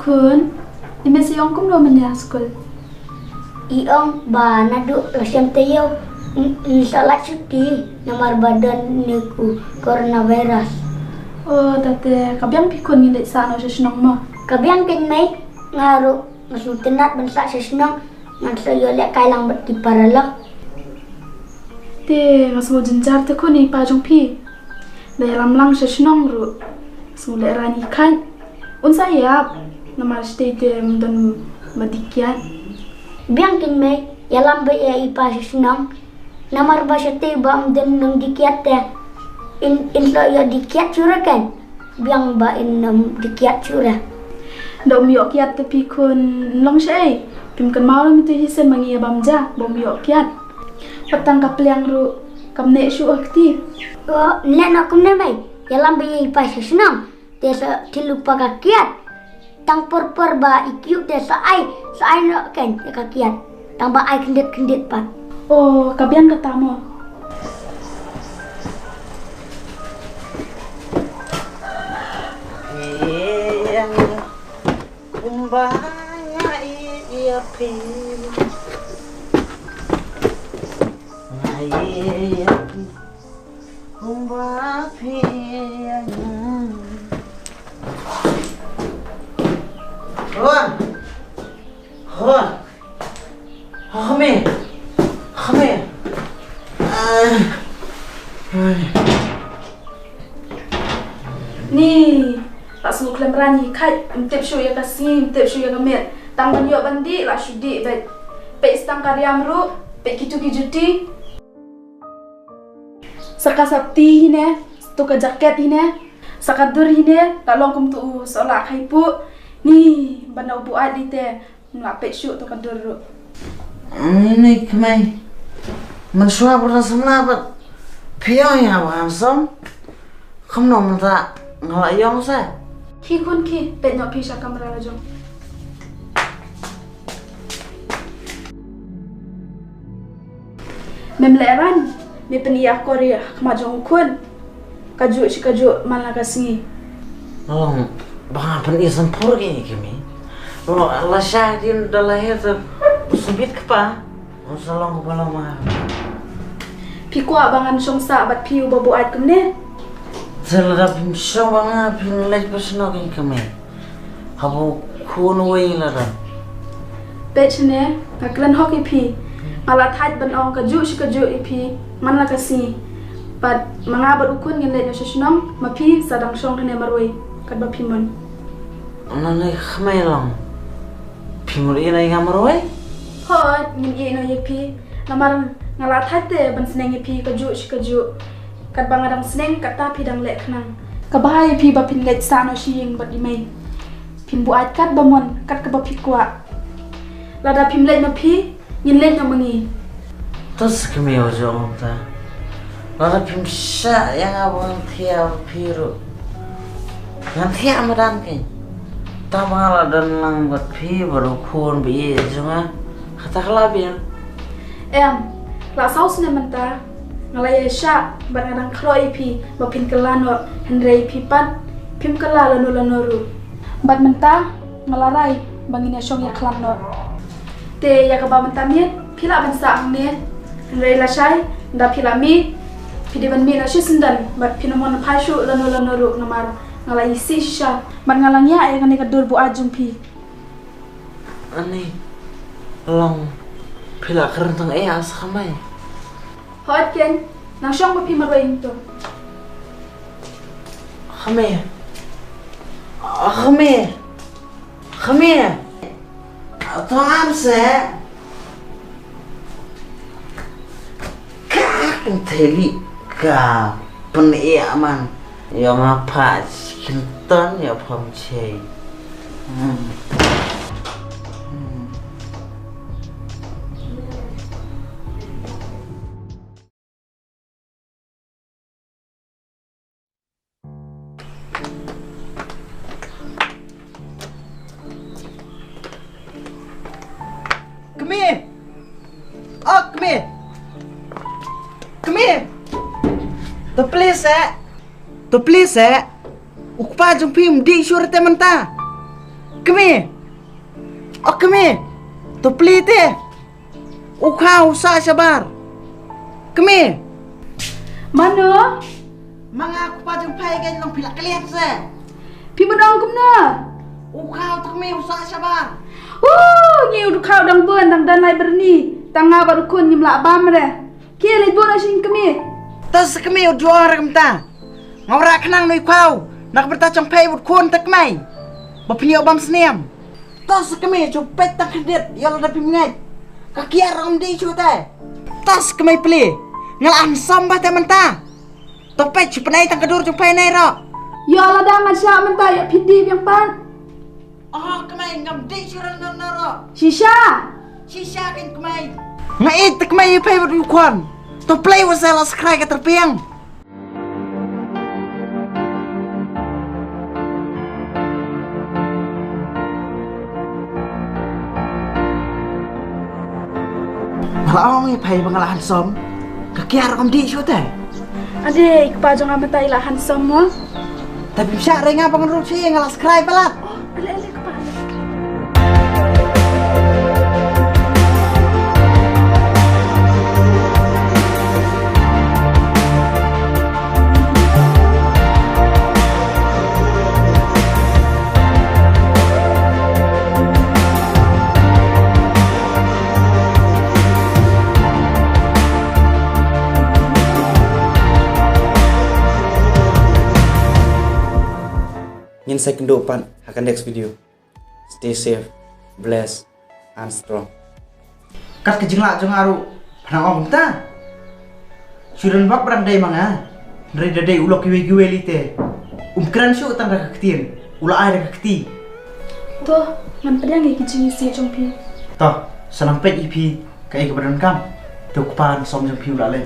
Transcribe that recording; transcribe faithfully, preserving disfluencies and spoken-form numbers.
Khun, i mei sa ong kumno mynne ha skul? I ong ba naduh la shem taïew, mm, mm, sa lait shuti namar ba don ne ku coronavirus. Oh, tate, ka biang phi khun, ngin leit sah noh sha shnong mo? Ka biang kein mei, nga ruh nga sngewtynnat ban sah sha shnong, ngan sa ïoh lehkai lang bad ki paralok. Te nga sngew jynjar te khun ïa i pa jong phi. Da ïalam lang sha shnong ruh, sngew lehraiñ hi kheit. Un sa ïap, namar shatei te ym don ma dih kiad. Biang kein mei, ïalam beit ïa i pa sha shnong. Namar ba shatei ba ym don nongdih kiad te, in, in sa ïoh dih kiad shuh re kein. Biang ba in ym dih kiad shuh re. Da um ïoh kiad te phi khun, long shaei? Phim kynmaw lem ïa ito hi sien ma ngi ïa bam ja ba um ïoh kiad. Wat tang ka pliang ruh kam neh shuh ha kti. Oh, neh noh kumne mei. Ïalam beit ïa i pa sha shnong. Te sa thyllupa ka kiad. Tang por por ba i kyiuh te sa ai, sa ai noh kein ïa ka kiad. Tang ba ai khyndiat khyndiat pat. Oh, ka biang kata mo. Ïa, kumba nga ïeit ïa phi. Nga ïeit ïa phi. Kumba phi ïeit ïa nga. Hon. Hon. Hon, khmih. Khmih. Ah. Ai. Ni, la sngew khlem rang hi kheit, ym tip shuh ïa ka sngi, ym tip shuh ïa ka miet. Tang ban ïoh ban dih, la shu dih beit. Peit tang ka riam ruh, peit kito ki juti. Sa ka sopti hi ne, to ka jaket hi ne, sa ka dur hi ne, la long kum to u sohlah khaipuh. Ni, ban da u buaid lei te, ym lah peit shuh to ka dur ruh. Ni, ni khmih. Mynshuwa ba la samla bad phi ïoh ïa ba handsome. Kumno mynta nga la ïong sa. Khie khun khie, peit noh phi sha kamra la jong. Mem lehrain, me pyni akor ïa khmat jong u khun. Kajuh shi kajuh man la ka sngi. Long ba nga pyni symphur ki khmih. Long la sha dien da la her te sngewbit kpa. Ong sa long kaba long ma. Phi kwah ba ngan shong sah bad phi uba buaid kumne? Te lada phim shong ba nga phin leit ba shnong ïa ka mei. Haba u khun uwei lada. Peit shane, nga kren hok ïa phi. Nga la thait ban ong kajuh shi kajuh ïa phi man la ka sngi. Bad ma nga bad u khun ngin leit noh sha shnong, ma phi sa dang shong hangne marwei katba phi mon. Nane khmih long. Phim ïeh noh ïa nga marwei? Hooid, ngin ïeh noh ïa phi. Namar nga la thait te ban sneng ïa phi kajuh shi kajuh. Katba nga dang sneng kata phi dang leh khnang. Kaba bha ïa phi ba phin leit sah noh sha ïing bad i mei. Phin buaid katba mon, kat kaba phi kwah. Lada phim leit ma phi, ngin leit noh ma ngi. To sa khmih, ong ta. Lada phim shah ïa nga ba ngan thiah bad phi ruh. Ngan thiah madan kein. Tangba nga la don lang bad phi bad u khun ba ïeit jong nga. Kata ka la biang. Em, la saw snem mynta. Nga la ïa shah bad nga dang khroh ïa phi ba phin kylla noh, hynrei phi pat phim kylla lano lano ruh. Bad mynta nga la rai ba ngin ïa shong ïa khlam noh. Te ïa kaba mynta miet phi lah ban sah hangne. Hynrei lashai, ynda phi la mih, phi dei ban mih noh shisyndon bad phin ym mon phai shuh lano lano ruh namar nga la isih shisha bad nga la ngiah ïa kane ka dur buaid jong phi. Ani, long phi la kren tang ïa sa khmih. Hooid kein, nang shong ma phi marwei to. Khmih. Khmih. Khmih. To am se. Ka theli ka pynïaman. Ïa nga pha kynton ïa pham chei. Hmm. Hmm. Khmih! Oh, khmih! Khmih! To please, eh! To please, eh! U kpa jong phi um dih shuh te mynta. Kmie. O kmie. To plie te. U khaw u sah shabar. Kmie. Mano? Ma nga u kpa jong phi, ka long phi la klet se. Phi ba dang kumno? U khaw, to kmie u sah shabar. Uh, ngi u khaw dang bun, dang don lai byrni. Tang nga bad u khun ngim lah bam re. Ki leit bun sha kmie. To sa kmie u juh re kumta. Nga u rah khnang na u khaw. Na ka bynta jong phi bad u khun, to kmie. Ba phi ïoh bam snem. To sa kmie, shu peit tang khyndiat, ïoh lada phim ngeit. Ka kiar ym dih shuh te. To sa kmie plie. Nga la handsome bha te mynta. To peit, shu pynai tang ka dur jong phi nai ruh. Ïoh lada ngan shah mynta, ïoh phi dih biang pat. Oh kmie, ngam dih shuh ruh ngan nang ruh. Shisha. Shisha kein kmie. Nga ïeit te kmie ïa phi bad u khun. To plie wat sa la skrai ka tyrpiang. Nga la ong ïa phi ba nga la handsome. Ka kiar ym dih shuh te. Ade, i kpa jong nga mynta i la handsome mo. Te phim shah re, nga ba ngan rung shi, nga la skrai palat. Oh, ale, ale, kpa, ale. Ngin sa ïakynduh pat ha ka next video. Stay safe, blessed and strong. Kat ka jinglah jong nga ruh pynang ong kumta. Shu don bak brang dei ma nga. Hynrei da dei u lok kiwei kiwei lei te, um kren shuh tang da ka ktien, u la ai da ka kti. To, ngan pdiang ïa ki jingisih jong phi. To, sa nang peit ïa phi kaei kaba donkam. Te u kpa handsome jong phi u la leit.